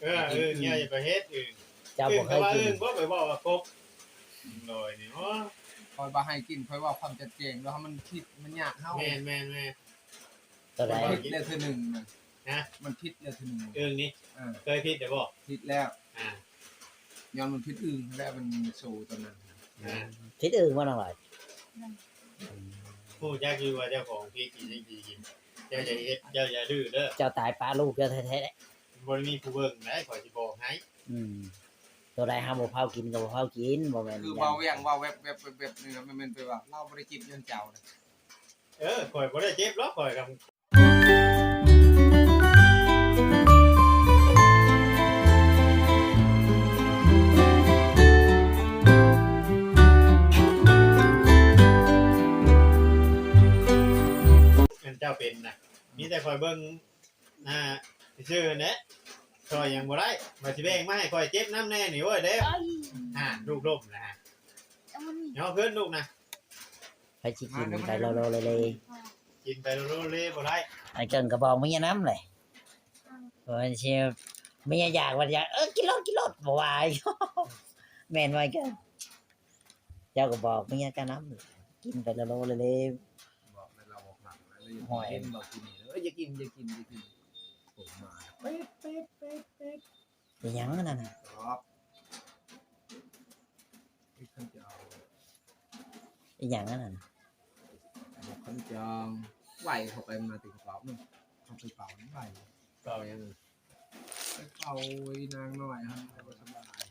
ເອີ ອຶ່ງ ຢ່າໄປເຮັດອຶ່ງ. ເຈົ້າບໍ່ເຄີຍກິນ ເຈົ້າບໍ່ເຄີຍກິນ ບໍ່ໄປເວົ້າວ່າກົບ ໂດຍນີ້ ໂອ້ ຂ້ອຍບໍ່ໃຫ້ກິນ ຂ້ອຍເວົ້າຄວາມຈັດແຈ້ງ ແລ້ວມັນຜິດ ມັນຍາກເຮົາ. ແມ່ນໆໆ. ຕົວໃດ? ມັນຜິດແລ້ວເທື່ອໜຶ່ງນະ. ຮະ? ມັນຜິດແລ້ວເທື່ອໜຶ່ງ ອຶ່ງນີ້. ເອີ ເຄີຍຜິດແລ້ວບໍ່? ຜິດແລ້ວ. ອ່າ ຍ້ອນມັນຜິດອຶ່ງແລ້ວ ມັນໂຊຕອນນັ້ນ. ອ່າ ຜິດອຶ່ງບໍ່ນ້ອງຫຼອຍ? ແມ່ນ. ອືມ ຮູ້ຈັກຢູ່ວ່າເຈົ້າຂອງຜິດ ກິນຫຍັງກິນ ເຈົ້າຢ່າເຮັດ ເຈົ້າຢ່າດື້ເດີ. ເຈົ້າຕາຍປະລູກເຈົ້າແທ້ໆ. ບໍ່ໄດ້ມີຜູ້ເບິ່ງໃດ ຂ້ອຍຊິບອກໃຫ້. ອືມ ຕົວໃດເຮົາບໍ່ພາວກິນກໍບໍ່ພາວກິນ ບໍ່ແມ່ນ ຄືເວົ້າຫຍັງ ເວົ້າແວບໆໆໆ ນີ້ ມັນແມ່ນແປວ່າລາວບໍ່ໄດ້ເຈັບຍ້ອນເຈົ້ານະ. ເອີ ຂ້ອຍບໍ່ໄດ້ເຈັບຫຼອກ ຂ້ອຍກໍ ອັນເຈົ້າເປັນນະ ມີແຕ່ຂ້ອຍເບິ່ງ ອ່າ ຊື່ໆ ແຫຼະ ຊ່ອຍຫຍັງບໍ່ໄດ້ ວ່າຊິແບ່ງມາໃຫ້ຂ້ອຍເຈັບນຳແດ່ນີ້ ໂອ້ຍ ເດ້. ອ່າ ລູກລົ້ມນະ ເອົາມັນນີ້ ຍໍຂຶ້ນລູກນະ. ໃຜຊິກິນໄປໂລໂລເລເລ ກິນໄປໂລໂລເລບໍ່ໄດ້. ໄອ້ເກິ່ງກໍບອກເມຍນຳແຫຼະ ວ່າຊິ ເມຍຢາກວ່າຢາກ ເອີ ກິນໂລດ ກິນໂລດ ບໍ່ວ່າ. ແມ່ນບໍ່ໄອ້ເກິ່ງ? ເຈົ້າກໍບອກເມຍເຈົ້ານຳ ກິນໄປໂລໂລເລເລ. ບອກແລ້ວລາວບໍ່ຟັງ ແລ້ວຢາກກິນ ເຫັນບໍ່ກິນນີ້ ເອີ ຢ່າກິນ ຢ່າກິນ ຢ່າກິນ. ໂອ້ ມາ ເປັດ ເປັດ ເປັດ ເປັດ. ອີຫຍັງອັນນັ້ນນະ? ກອບ ເປັດຄັນຈອງ. ອີຫຍັງອັນນັ້ນ? ເປັດຄັນຈອງ. ໄຫວເຂົ້າໄປ ມາເຕັມກອບເນາະ. ເອົາໄປເປົ່າ ໄຫວ ເປົ່າຫຍັງ? ໄປເປົ່າອີນາງນ້ອຍຫັ້ນ ແຕ່ວ່າສະບາຍ.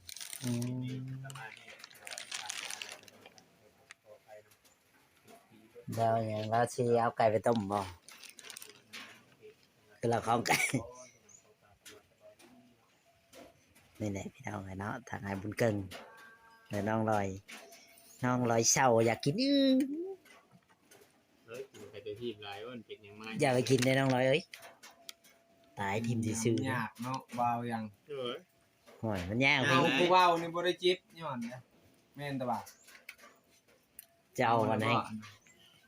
ອືມ ແລ້ວຫຍັງ ລາວຊິເອົາໄກ່ໄປຕົ້ມບໍ່? ຄືລາວຂອງໄກ່. ນີ້ແຫຼະພີ່ນ້ອງເອີຍເນາະ ທາງອ້າຍບຸນເກິ່ງ ແລະ ນ້ອງລອຍ ນ້ອງລອຍເຊົາຢາກກິນອຶ່ງ. ເອີຍ ກິນໄປແຕ່ທີ່ຫຼາຍ ມັນເປັນຫຍັງມາ ຢ່າໄປກິນເດ້ນ້ອງລອຍເອີຍ ຕາຍຖິ້ມຊື່ໆ. ຍາກເນາະ ເວົ້າຫຍັງ ໂອ້ຍ ໂອ້ຍ ມັນຍາກ. ເອົາ ຜູ້ເວົ້ານີ້ບໍ່ໄດ້ເຈັບຍ້ອນນະ ແມ່ນແຕ່ວ່າ ເຈົ້າວ່າໃນ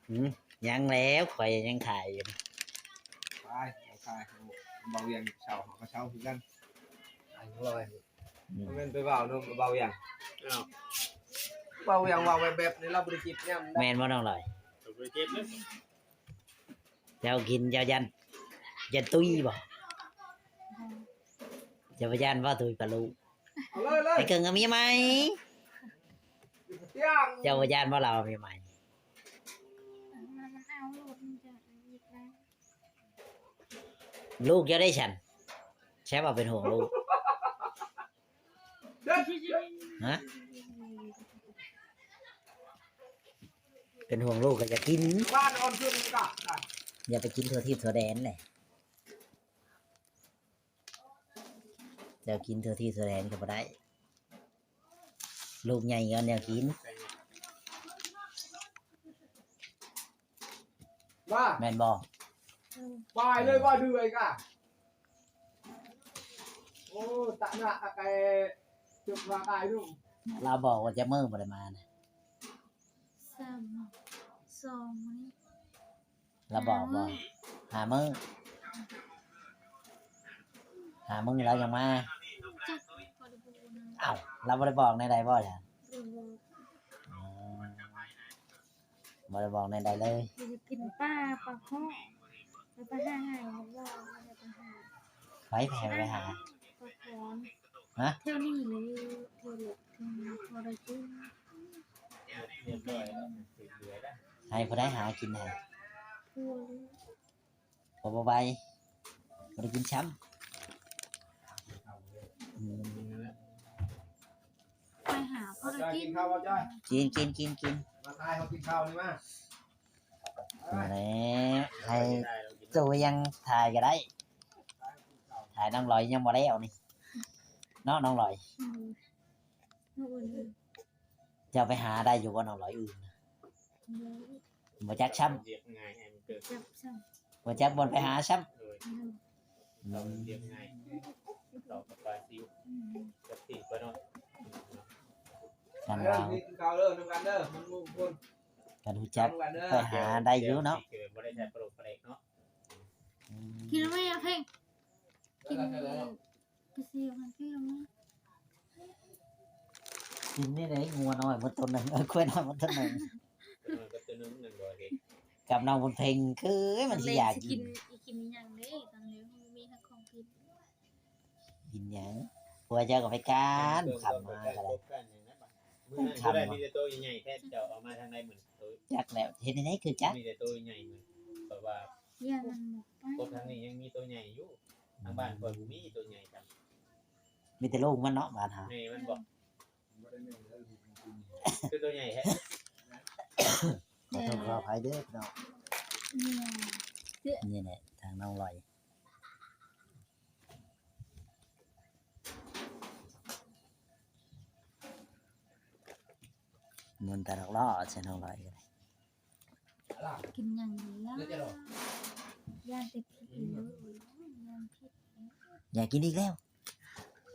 ຫືມ ຍັງແລ້ວ ຂ້ອຍຍັງຂາຍຢູ່. ໄປ ເອົາຂາຍ ເວົ້າຫຍັງເຊົາ ເຮົາກໍເຊົາຄືກັນ. ອ້າຍນ້ອງລອຍ ອືມ ແມ່ນໄປເວົ້ານຳເວົ້າຫຍັງ. ເອົ້າ ເວົ້າຫຍັງ ເວົ້າແບບໆ ນີ້ລາວບໍ່ໄດ້ເຈັບຫຍັງ. ແມ່ນບໍ່ນ້ອງລອຍ? ບໍ່ໄດ້ເຈັບເດ້. ເຈົ້າກິນເຈົ້າຢ້ານ ຢ້ານຕຸ້ຍບໍ່? ເຈົ້າບໍ່ຢ້ານບໍ່ ຕຸ້ຍປາລູກ? ເອົາເລີຍ ເລີຍ ໄອ້ເກິ່ງເອົາເມຍໃໝ່. ເຈົ້າບໍ່ຢ້ານບໍ່ລາວເອົາເມຍໃໝ່? ມັນເອົາໂລດ ມັນຈະອີກແລ້ວ. ລູກເຈົ້າໄດ້ຊັ້ນ ແຊບວ່າເປັນຫ່ວງລູກ. ຮະ? ເປັນຫ່ວງລູກກໍຢ່າກິນ ຢ່າໄປກິນທົ່ວທີບທົ່ວແດນເດ້. ເຈົ້າກິນທົ່ວທີບທົ່ວແດນກໍບໍ່ໄດ້ ລູກໃຫຍ່ກໍແນວກິນ. ວ່າ ແມ່ນບໍ່? ອືມ ບາຍເລີຍວ່າເດືອຍກະ ໂອ້ ຕະນະອະແກ ຈຸດວ່າອາຍລຸງ. ລາວບອກວ່າຈັກມື້ບໍ່ໄດ້ມານະ? ສາມ ສອງມື້ນີ້. ລາວບອກບໍ່? ຫ້າມື້ ຫ້າມື້ລາວຍັງມາ. ຈັກ ບໍ່ໄດ້ບອກນະ. ອ້າວ ລາວບໍ່ໄດ້ບອກແນວໃດບໍ່ລະ? ບໍ່ໄດ້ບອກ. ອໍ ບໍ່ໄດ້ບອກແນວໃດເລີຍ. ໄປກິນປາ ປາເຄາະ ໄປຫາ ບໍ່ໄດ້ໄປຫາ. ໃຜ ໃຜໄປຫາ? ປາຄອນ. ຮະ? ແຖວນີ້ເລີຍ ແຖວນີ້ ແຖວນີ້ບໍ່ໄດ້ກິນ. ໃຫ້ຜູ້ໃດຫາກິນໃຫ້? ຜົວ. ບໍ່ ບໍ່ໄປ ບໍ່ໄດ້ກິນຊ້ຳ. ອືມ ໄປຫາພໍໄດ້ກິນ. ກິນ ກິນ ກິນ ກິນ. ມາຖ່າຍເຮົາກິນເຂົ້ານີ້ມາ. ມາແລ້ວ ໃຫ້ໂຕຍັງຖ່າຍກໍໄດ້. ຖ່າຍນ້ອງລອຍຍັງບໍ່ແລ້ວນີ້ເນາະ ນ້ອງລອຍ. ອືມ. ເຈົ້າໄປຫາໄດ້ຢູ່ບໍ່ນ້ອງລອຍ? ອືມ ບໍ່ຈັກຊ້ຳ. ບໍ່ຈັກບ່ອນໄປຫາຊ້ຳ. ອືມ. ຄັນວ່າ ຄັນຮູ້ຈັກໄປຫາໄດ້ຢູ່ເນາະ. ອືມ. ກິນແລ້ວແມ່ເພັງ ກິນ. ໄປຊື້ມັນຄືມັນ ກິນນີ້ໄດ້ ງົວນ້ອຍໝົດຕົວໜຶ່ງ ເອີ ຄວາຍນ້ອຍໝົດຕົວໜຶ່ງ ເອີ ກັບຕົວໜຶ່ງນັ້ນບໍ່ເຫັນ ກັບນ້ອງບຸນເພັງ ຄືມັນຊິຢາກກິນ ກິນອີ່ຫຍັງເດ້ ຕອນນີ້ບໍ່ມີຫາຂອງກິນ ກິນຫຍັງ ຜົວເຈົ້າກໍໄປການ ຄ່ຳມາກໍໄດ້ ມື້ນັ້ນກໍໄດ້ມີແຕ່ໂຕໃຫຍ່ໆ ແທ້ ເຈົ້າເອົາມາທາງໃດມື້ນັ້ນ ໂຕ ຈັກແລ້ວ ເຮັດແນວໃດຄືຈັກ ມີແຕ່ໂຕໃຫຍ່ມື້ ແບບວ່າ ຢ້ານມັນໝົດໄປ ກົບທາງນີ້ຍັງມີໂຕໃຫຍ່ຢູ່ ທາງບ້ານຂ້ອຍບໍ່ມີໂຕໃຫຍ່ຊ້ຳ ມີແຕ່ລູກມັນເນາະ ບ້ານເຮົາ ແມ່ມັນບໍ່ ຄືໂຕໃຫຍ່ແທ້ ຂໍໂທດຂໍອະໄພເດີພີ່ນ້ອງ ນີ້ແຫຼະ ທາງນ້ອງລອຍ ມ່ວນຕາຫຼອກລໍ້ ໃສ່ນ້ອງລອຍກໍໄດ້ ກິນຫຍັງດີລະ ຢ້ານແຕ່ຜິດອີກ ຢ້ານຜິດ ຢາກກິນອີກແລ້ວ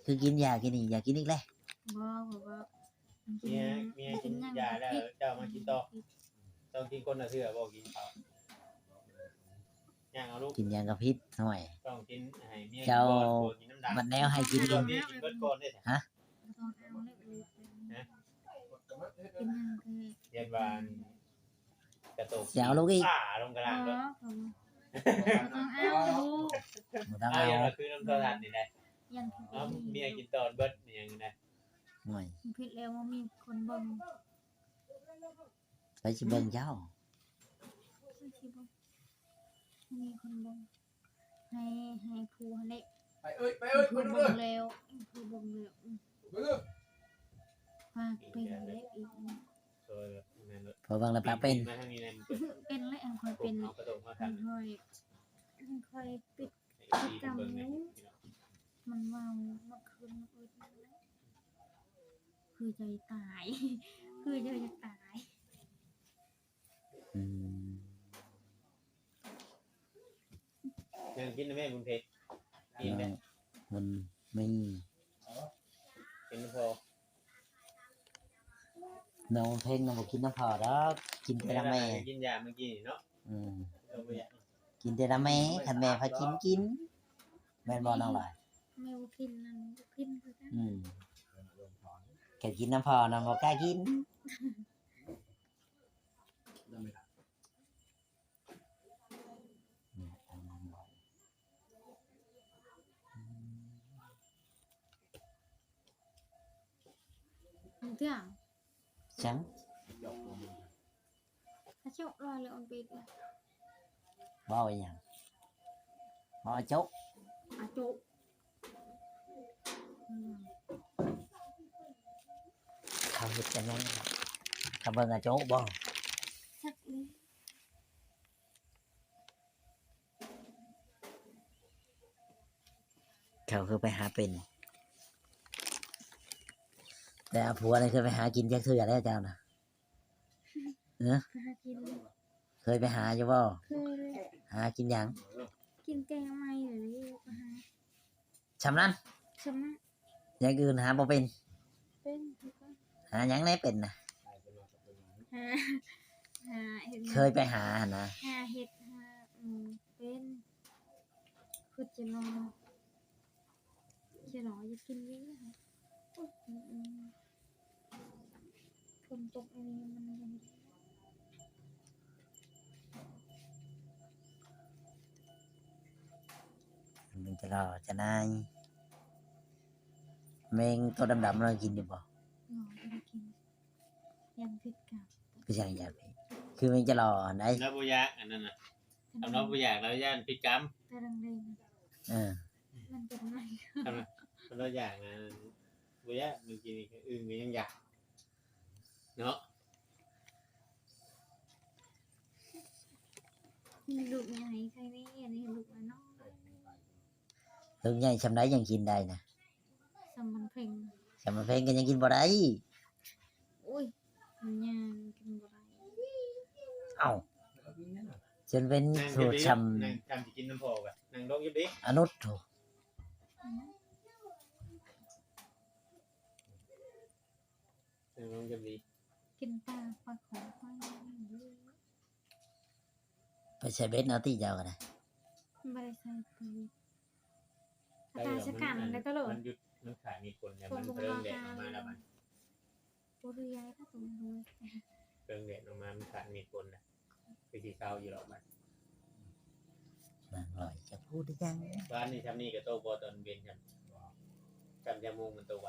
ຄືກິນຢາກິນອີກ ຢາກກິນອີກແລ້ວ ບໍ່ ບໍ່ ບໍ່ ເມຍ ເມຍກິນຢາແລ້ວ ເຈົ້າມາກິນຕໍ່ ຕ້ອງກິນຄົນລະເທື່ອ ບໍ່ກິນເຂົ້າ ຍ່າງເອົາລູກ ກິນຫຍັງກໍຜິດ ຫ້ວຍ ຕ້ອງກິນໃຫ້ເມຍ ເຈົ້າ ກິນກ່ອນ ຜົວກິນນຳຫຼັງ ບັດແນວໃຫ້ກິນ ເມຍກິນເບິດກ່ອນເດ້ ຮະ ບໍ່ຕ້ອງເອົາແລ້ວ ຮະ ເປັນຫຍັງຄື ຢ້ານວ່າ ກະໂຕກ ຊິເອົາລູກອີກ ປ້າລົງກະລາງໂລດ ບໍ່ ບໍ່ຕ້ອງເອົາລູກ ບໍ່ຕ້ອງເອົາ ເອົາ ຢ່າງລະຄືນຳໂທລະທັດນີ້ແຫຼະ ຢ່າງ ເອົາ ເມຍກິນຕອນເບິດ ມີຫຍັງນະ ໂອ້ຍ ຜິດແລ້ວ ບໍ່ມີຄົນເບິ່ງ ໃຜຊິເບິ່ງເຈົ້າ ໃຜຊິເບິ່ງ ບໍ່ມີຄົນເບິ່ງ ໃຫ້ ໃຫ້ຜູ້ຫັ້ນແຫຼະ ໄປເອີຍ ໄປເອີຍ ຜູ້ເບິ່ງແລ້ວ ຜູ້ເບິ່ງແລ້ວ ອືມ ເບິ່ງເອີຍ ພາໄປແລ້ວອີກ ເອີ ແມ່ນເລີຍ ເພິ່ນເບິ່ງແລ້ວປາກເປັນ ມາທາງນີ້ແນ່ ເປັນແລ້ວ ຂ້ອຍເປັນ ເອົາກະໂຕກມາ ຂ້ອຍ ຂ້ອຍປິດ ປິດກຳຢູ່ ມັນເວົ້າ ເມື່ອຄືນມື້ອື່ນ ຄືໃຈຕາຍ ຄືໃຈຢາກຕາຍ. ອືມ ຍັງກິນແມ່ບຸນເພັງ ອີ່ມແລ້ວ ມັນມີ ກິນພໍ ນ້ອງເພັງນະບໍ່ກິນນຳພໍ່ດອກ ກິນແຕ່ນຳແມ່ ກິນຢາມື້ກີ້ເນາະ ອືມ ເອີ ບໍ່ຢາກ ກິນແຕ່ນຳແມ່ ຄັນແມ່ພາກິນ ກິນ ແມ່ນບໍ່ນ້ອງຫຼ້າ? ແມ່ບໍ່ກິນນັ້ນ ບໍ່ກິນຄືກັນ ອືມ ແຄ່ກິນນຳພໍ່ນະບໍ່ກ້າກິນ. ເທື່ອ ຈັ່ງ ອາໂຈະລອຍເລີຍ ອອນປິດ ເວົ້າອີ່ຫຍັງ? ເວົ້າອາໂຈະ ອາໂຈະ ອືມ ເຂົາເຮັດຈັ່ງນັ້ນ ເຂົາເບິ່ງອາໂຈະບໍ່? ຈັກເລີຍ ເຂົາຄືໄປຫາເປັນ ແຕ່ເອົາຜົວນີ້ຄືໄປຫາກິນຈັກເທື່ອແລ້ວເຈົ້ານະ? ເອີ ຫາກິນ ເຄີຍໄປຫາຢູ່ບໍ່? ເຄີຍເລີຍ ຫາກິນຫຍັງ? ກິນແກງໜໍ່ໄມ້ເລີຍ ໄປຫາ ຊ່ຳນັ້ນ ຊ່ຳນັ້ນ ຢ່າງອື່ນຫາບໍ່ເປັນ? ເປັນຄືກັນ ຫາຫຍັງແດ່ເປັນນະ? ຫາ ຫາເຮັດ ເຄີຍໄປຫາຫັ້ນນະ ຫາເຮັດ ຫາ ອືມ ເປັນ ຄືຈະລໍ ຈະລໍ ຢາກກິນເວຍ ອືມ ຝົນຕົກອັນນີ້ມັນຍັງ ມັນຈະລໍຈະນາຍ ແມງໂຕດຳໆ ລາວກິນຢູ່ບໍ່? ບໍ່ ບໍ່ໄດ້ກິນ ຢ້ານພິດກັນ ຄືຈັ່ງຢ້ານພິດ ຄືແມງຈະລໍຫັ້ນໃດ ລາວບໍ່ຢາກອັນນັ້ນນະ ຄັນລາວບໍ່ຢາກ ລາວຢ້ານຜິດກຳ ແຕ່ແດງໆ ເອີ ມັນເປັນໄໝ? ຄັນລາວຢາກນະ ບໍ່ຢາກ ມື້ກີ້ນີ້ອຶ່ງກໍຍັງຢາກເນາະ ລູກໃຫຍ່ໃສ່ນີ້ ອັນນີ້ລູກນ້ອຍ ລູກໃຫຍ່ຊ່ຳໃດຍັງກິນໄດ້ນະ? ຊ່ຳມັນເພັງ ຊ່ຳມັນເພັງກໍຍັງກິນບໍ່ໄດ້. ໂອ້ຍ ມັນຍ່າງກິນບໍ່ໄດ້. ເອົ້າ ຈົນເປັນສູດຊ່ຳ ນັ່ງຈຳຊິກິນນຳພໍ່ກະ ນັ່ງລົງຢູ່ເດ ອະນຸດໂທ ນັ່ງລົງຢູ່ເດ ກິນປາ ປາຂອງຂ້ອຍ ໄປໃສ່ເບັດເອົາຕິເຈົ້າກະໄດ້ ບໍ່ໄດ້ໃສ່ໄປ. ລາຊະການໄດ້ຕະຫຼອດ ມັນຢຸດ ມັນຂາດມີດຜົນແລ້ວ ມັນເພີງແດດອອກມາແລ້ວ ມັນບໍ່ໄດ້ຍ້າຍ ເພິ່ງແດດອອກມາ ມັນຂາດມີດຜົນແລ້ວ ຄືຊິເຊົາຢູ່ດອກ ມັນ ນາງລອຍຈະພູດຫຍັງ ວານນີ້ຊ່ຳນີ້ກໍຕົກບໍ່ ຕອນເວັນຊ່ຳ ຊ່ຳຈັກໂມງມັນຕົກວະ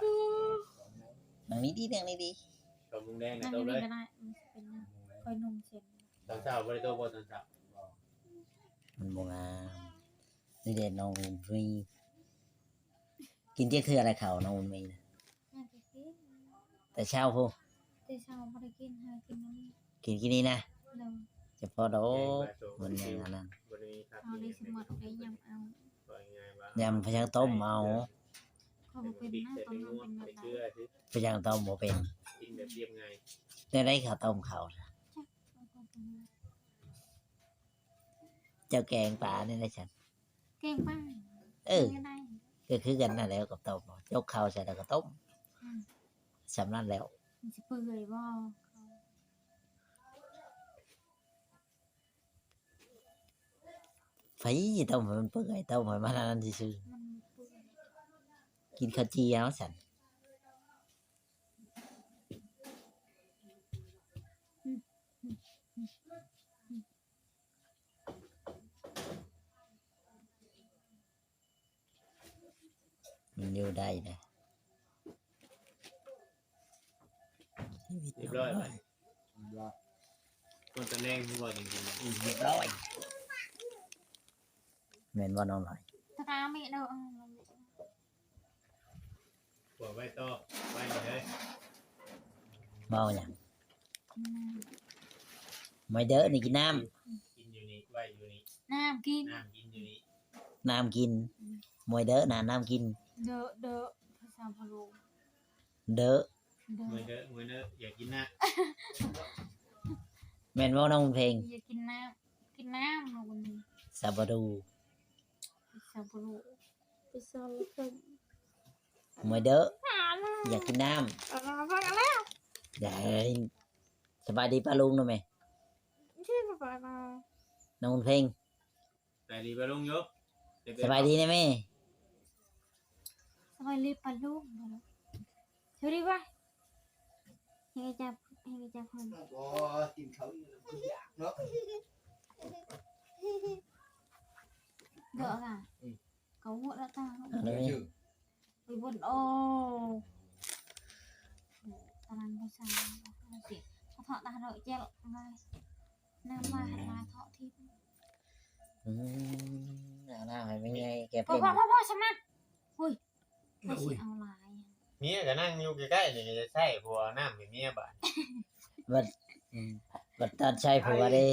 ນັ່ງດີໆ ນັ່ງດີໆ ສອງໂມງແລງກໍຕົກເລີຍ ນັ່ງດີໆກໍໄດ້ ມັນຊິເປັນຫຍັງ ຂ້ອຍນຸ່ງເຊັ່ນ ຕອນເຊົ້າບໍ່ໄດ້ຕົກບໍ່ ຕອນເຊົ້າ ມັນບໍ່ງາມ ນີ້ເດ້ນ້ອງອຸ້ມມີ ກິນຈັກເທື່ອແລ້ວເຂົ້ານ້ອງອຸ້ມມີນະ ຍັງບໍ່ກິນ ແຕ່ເຊົ້າພຸ້ນ ແຕ່ເຊົ້າບໍ່ໄດ້ກິນ ຫາກິນມື້ນີ້ ກິນ ກິນນີ້ນະ ໂດຍ ຈະພໍດອກ ມັນຍັງອັນນັ້ນ ເຮົາໄດ້ສະໝົດໄດ້ຍຳເອົາ ຍຳພະຍັງຕົ້ມເອົາ ຂ້ອຍບໍ່ເປັນນະ ຕົ້ມເປັນແບບໃດ ພະຍັງຕົ້ມບໍ່ເປັນ ກິນແບບລຽບງ່າຍ ແນວໃດເຂົາຕົ້ມເຂົ້າ ເຈົ້າແກງປານີ້ນະຊັ້ນ ແກງປາ ເອີ ກໍຄືກັນນັ້ນແຫຼະກັບຕົ້ມ ຈົກເຂົ້າໃສ່ແລ້ວກໍຕົ້ມ ອືມ ສ່ຳນັ້ນແລ້ວ ມັນຊິເປື່ອຍບໍ່ ໄຟຕົ້ມໃຫ້ມັນເປື່ອຍ ຕົ້ມໃຫ້ມັນອັນນັ້ນຊື່ໆ ມັນເປື່ອຍ ກິນເຂົ້າຈີ່ເອົາຊັ້ນ ອືມ ອືມ ອືມ ອືມ. ມັນຢູ່ໄດ້ນະ ຊີວິດ ຮຽບຮ້ອຍ ຮຽບຮ້ອຍ ຄົນຕາແນງຄືວ່າຈັ່ງຊີ້ ຮຽບຮ້ອຍ ແມ່ນບໍ່ນ້ອງລອຍ ຕາຕາມີເດີ ເອົາ ພວກໄວ້ຕໍ່ ໄວ້ເລີຍ ເວົ້າຫຍັງ? ອືມ ມວຍເດີນີ້ກິນນ້ຳ ກິນຢູ່ນີ້ ໄວ້ຢູ່ນີ້ ນ້ຳກິນ ນ້ຳກິນຢູ່ນີ້ ນ້ຳກິນ ອືມ ມວຍເດີນະ ນ້ຳກິນ ເດີ ເດີ ພາສາພະໂລ ເດີ ເດີ ມວຍເດີ ມວຍເດີ ຢາກກິນນ້ຳ ແມ່ນບໍ່ນ້ອງເພັງ? ຢາກກິນນ້ຳ ກິນນ້ຳ ສາບະດູ ສາບະດູ ໄປຊອນລະເພິ່ນ ມວຍເດີ ຢາກກິນນ້ຳ ໄດ້ ສະບາຍດີປ້າລຸງນະແມ່ ຊື່ສະບາຍມາ ນ້ອງບຸນເພັງ ສະບາຍດີປ້າລຸງຢູ່ ສະບາຍດີນະແມ່ ສະບາຍດີປ້າລຸງ ສະບາຍດີວ່າ ເຮັດໃຫ້ຈັບ ເຮັດໃຫ້ຈັບຄົນ ບໍ່ກິນເຂົ້າອີກແລ້ວ ຢາກເນາະ ເດາະກະ ອືມ ເຂົາຫົວລະຕາເນາະ ອັນນີ້ ໄປບົນ ໂອ້ ຕານາງພາສາ ກະເທາະຕາເທາະແຈວ ນ້ຳລາຍ ນ້ຳລາຍເທາະທິບ ອືມ ເອົານ້ຳໃຫ້ແມ່ໃຫຍ່ແກເປັນ ພໍໆ ສ່ຳນັ້ນ ໂອ້ຍ ເອົາຫຼາຍ ເມຍກໍນັ່ງຢູ່ໃກ້ໆ ນີ້ ກໍຈະໃຊ້ຜົວເອົານ້ຳໃຫ້ເມຍບາດ ບັດ ອືມ ບັດຕອນໃຊ້ຜົວເດ້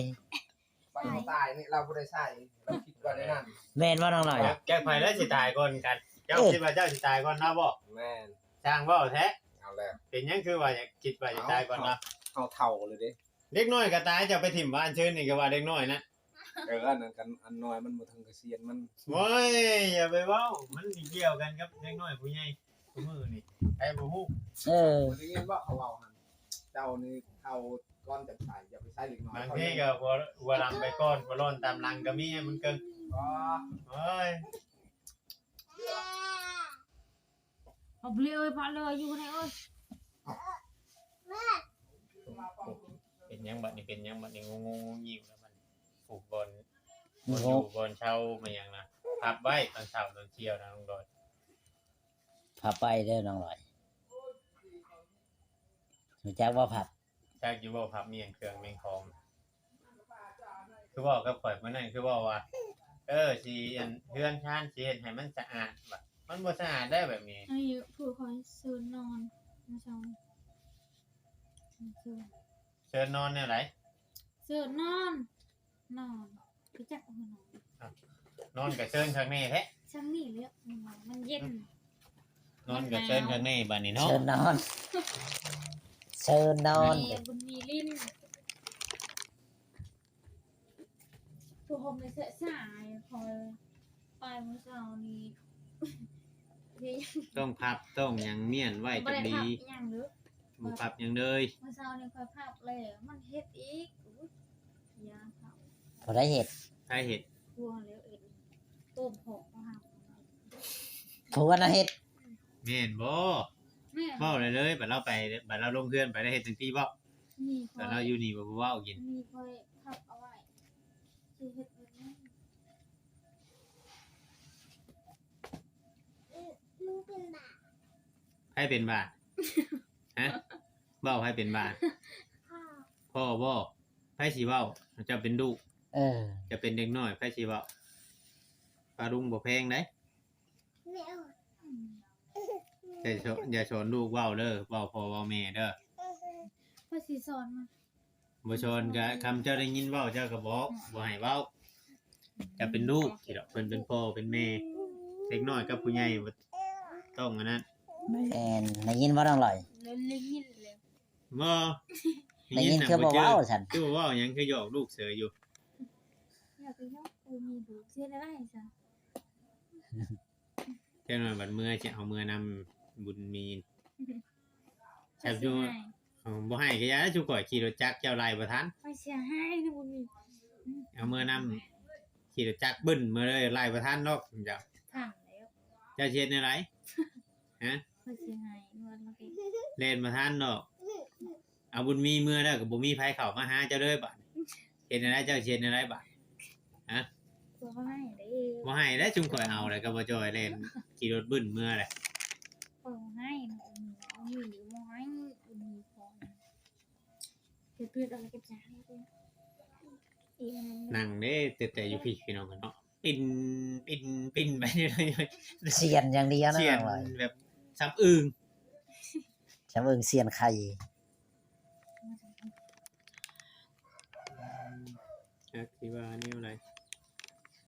ໄປຕາຍນີ້ລາວບໍ່ໄດ້ໃຊ້ ລາວຄິດວ່າໄດ້ນັ້ນ ແມ່ນບໍ່ນ້ອງຫຼອຍ? ແກ້ໄຂແລ້ວຊິຕາຍກ່ອນກັນ ເຈົ້າ ເອີ ຄິດວ່າເຈົ້າຊິຕາຍກ່ອນລາວບໍ່? ແມ່ນ ຊ່າງເວົ້າແທ້ ເອົາແລ້ວ ເປັນຫຍັງຄືວ່າຢາກ ຄິດວ່າຢາກຕາຍກ່ອນລາວ? ເຮົາເຖົ້າແລ້ວເດ້ ເດັກນ້ອຍກໍຕາຍ ເຈົ້າໄປຖິ້ມວານຊືນນີ້ກໍວ່າເດັກນ້ອຍນະ ເອີ ອັນນັ້ນກັນ ອັນນ້ອຍມັນບໍ່ເຖິງກະສຽນມັນ ໂອ້ຍ ຢ່າໄປເວົ້າ ມັນຊິກ່ຽວກັນກັບເດັກນ້ອຍຜູ້ໃຫຍ່ ຊຸມື້ນີ້ ໃຜບໍ່ຮູ້ ເອີ ໄດ້ຍິນບໍ່ເຂົາເວົ້າຫັ້ນ ເຈົ້ານີ້ເຖົ້າກ່ອນຈະຕາຍ ຢ່າໄປໃຊ້ເດັກນ້ອຍ ບາງທີກໍຫົວ ຫົວລຳໄປກ່ອນ ຫົວໂລ້ນຕາມຫຼັງກໍມີ ມັນກໍ ໂອ້ຍ ເອົາເບລຍເອີຍ ປະເລີຍຢູ່ໃນເອີຍ ເປັນຫຍັງບັດນີ້ ເປັນຫຍັງບັດນີ້ ງຸງໆງິງໆແລ້ວບັດນີ້ ຜູ້ບ່ອນ ບ່ອນຢູ່ ໂອ້ ບ່ອນເຊົາ ມາຫຍັງນະ ພັບໄວ້ຕອນເຊົ້າຕອນສ່ຽວນະ ນ້ອງດອຍ ພັບໄວ້ເດີນ້ອງດອຍ ຮູ້ຈັກບໍ່ພັບ? ຈັກຢູ່ບໍ່ ພັບມ້ຽນເຄື່ອງແມ່ງຂອງ ຄືເວົ້າກັບຂ້ອຍມື້ນັ້ນ ຄືເວົ້າວ່າ ເອີ ຊິ ອັນ ເຮືອນຊານຊິເຮັດໃຫ້ມັນສະອາດ ວ່າມັນບໍ່ສະອາດໄດ໋ແບບນີ້ ອັນນີ້ຜູ້ຂ້ອຍເຊີນນອນມື້ເຊົ້າ ເຊີນ ເຊີນນອນແນວໃດ? ເຊີນນອນ ນອນ ຮູ້ຈັກບໍ່? ນອນ ນອນກໍເຊີນຄັກແນ່ແທ້ ຊ່ຳນີ້ແຫຼະ ມັນເຢັນ ນອນກໍເຊີນຄັກແນ່ບາດນີ້ເນາະ ເຊີນນອນ ເຊີນນອນ ແມ່ບຸນມີຫຼິ້ນ ຜູ້ຫົ່ມໃນເສື້ອສາຍ ຂ້ອຍໄປມື້ເຊົ້ານີ້ ຕ້ອງພັບຕ້ອງຫຍັງມ້ຽນໄວ້ຈັກດີ ບໍ່ໄດ້ພັບຫຍັງເດີ ບໍ່ພັບຫຍັງເລີຍ ມື້ເຊົ້ານີ້ຂ້ອຍພັບແລ້ວ ມັນເຮັດອີກ ອຸ້ຍ ຢ່າເຖົ້າ ຜູ້ໃດເຮັດ? ໃຜເຮັດ? ຜົວແລ້ວເຮັດ ໂຕມຂອງເຮົາ ເຮົາ ຜົວນະເຮັດ ແມ່ນບໍ່? ແມ່ນ ເວົ້າໄດ້ເລີຍ ບັດລາວໄປ ບັດລາວລົງເຮືອນໄປ ລາວເຮັດຈັ່ງຊີ້ບໍ່? ນີ້ ບັດລາວຢູ່ນີ້ບໍ່ເວົ້າກິນ ນີ້ຂ້ອຍພັບເອົາໄວ້ ຊິເຮັດແບບນັ້ນ ມັນເປັນບ້າ ໃຜເປັນບ້າ? ຮະ? ເວົ້າໃຜເປັນບ້າ? ພໍ່ ພໍ່ບໍ່? ໃຜຊິເວົ້າ? ເຈົ້າເປັນລູກ ເອີ ເຈົ້າເປັນເດັກນ້ອຍ ໃຜຊິເວົ້າ? ປ້າລຸງບໍ່ແພງໃດ ແມ່ນ ຢ່າສອນ ຢ່າສອນລູກເວົ້າເດີ ເວົ້າພໍ່ເວົ້າແມ່ເດີ ຂ້ອຍຊິສອນມັນ ບໍ່ສອນກະ ຄຳເຈົ້າໄດ້ຍິນເວົ້າເຈົ້າກະບອກ ບໍ່ໃຫ້ເວົ້າ ເຈົ້າເປັນລູກ ເພິ່ນເປັນພໍ່ເປັນແມ່ ເດັກນ້ອຍກັບຜູ້ໃຫຍ່ບໍ່ຕ້ອງອັນນັ້ນ ແມ່ນ ໄດ້ຍິນບໍ່ນ້ອງລອຍ? ໄດ້ຍິນແລ້ວ ບໍ່ ໄດ້ຍິນຄືບໍ່ເວົ້າຊັ້ນ ຄືບໍ່ເວົ້າຫຍັງ ຄືຢອກລູກເສີຍຢູ່ ຢາກໄປຢອກ ບໍ່ມີລູກ ຊິເຮັດແນວໃດຊະ? ຈັກໜ່ອຍບັດເມືອຊິເອົາເມືອນຳບຸນມີ ແຊບຢູ່ ເອີ ບໍ່ໃຫ້ກະຢ່າ ຊຸມຂ້ອຍຂີ່ລົດຈັກເຈົ້າໄລ່ບໍ່ທັນ ຂ້ອຍເສຍຫາຍນະບຸນມີ ເອົາເມືອນຳ ຂີ່ລົດຈັກບຶ້ນເມືອເລີຍ ໄລ່ບໍ່ທັນດອກເຈົ້າ ທັນແລ້ວ ເຈົ້າຊິເຮັດແນວໃດ? ຮະ? ຂ້ອຍເສຍຫາຍ ແລ່ນບໍ່ທັນດອກ ເອົາບຸນມີເມືອແລ້ວກະບໍ່ມີໃຜເຂົ້າມາຫາເຈົ້າເລີຍບາດ ເຮັດແນວໃດ ເຈົ້າຊິເຮັດແນວໃດບາດ? ຮະ? ບໍ່ໃຫ້ເດ້ ບໍ່ໃຫ້ແລ້ວ ຊຸມຂ້ອຍເອົາແລ້ວກະບໍ່ຈ່ອຍແລ່ນຂີ່ລົດບຶ້ນເມືອແຫຼະ ບໍ່ໃຫ້ ນັ່ງເດ້ ແຕ່ ແຕ່ຢູ່ພີ້ພີ່ນ້ອງເນາະ ປິ່ນ ປິ່ນ ປິ່ນໄປເລື້ອຍໆ ສ່ຽນຢ່າງດຽວນະ ສ່ຽນແບບສຳອຶ່ງ ສຳອຶ່ງສ່ຽນໄຂ່ ຈັກຊິວ່າແນວໃດ